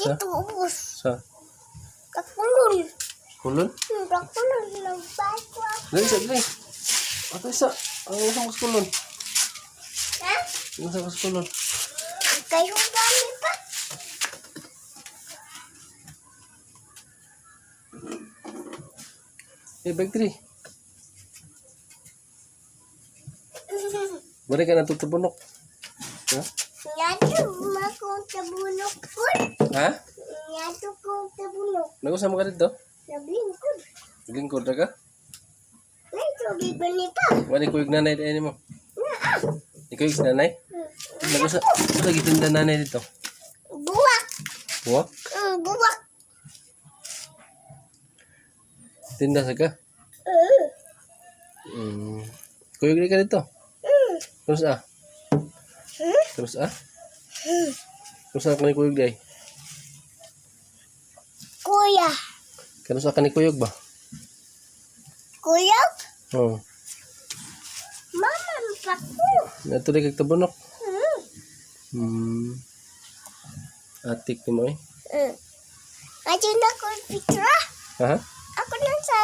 Sa? Dito ubos. Sa? Kakulon. Kulon? Kakulon. Nagbago ako. Dali sa, dali. Ato isa. Ang isa ko sa kulon. Ha? Ang isa ko sa kulon. Kayo dami pa. Eh, bag 3. Bari ka natutubunok. Ha? Nyato makong tabunok ko. Ha? Nyato kong tabunok. Nagusa mo ka dito? Nablingkod. Lingkod ra ka? May tubig ba ni pa? Wala kuyog nanay din mo. Na ah. Ikuyog si nanay? Nagusa, usa gitinda nanay dito. Buwak. Buwak? Buwak. Tinda sa ka? Kuyog ni ka dito. Terus ah. Terus ah. Terus ah kani kuyog day. Kuya. Kano sa kani kuyog ba? Kuya? Oh. Mama, pa ko. Natuloy kag tabunok. Atik ni mo eh. Ato na ko picture. Ha? Ako na sa